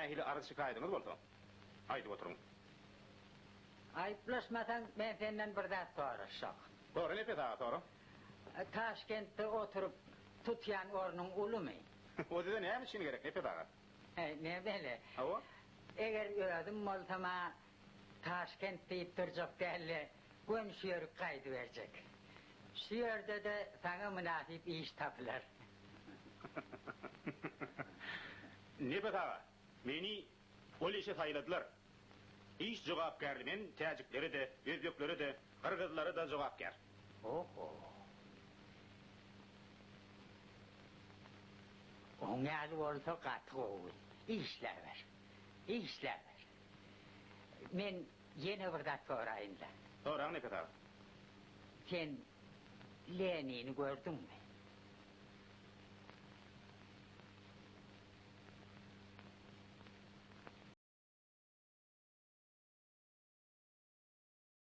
Nähili arz-şikaýadyňyz bolsa, aýdyp oturyň. Aýyplaşmasaň, men senden bir zat soraşjak. Sora, Nepes aga, sora. Taşkentde oturyp, tutýan ornuň ulumy? O size näme üçin gerek, Nepes aga? Näme-le? Hawa. Eger özüm bolsam-a, Taşkent diýip durjak däl-de, göni şu ýerik gaýdyberjek. Şu ýerde-de saňa mynasyp iş tapylar. Nepes aga, meni ol işe saýladylar. Iş jogapkärli men täjiklere-de, özbeklere-de, gyrgyzlara-da jogapkär. Oho. Oň ýaly bolsa gaty gowy. Işläber. Işläber. Men ýene bir zat soraýyn-la. Soraň Nepes aga. Sen Lenini gördüňmi?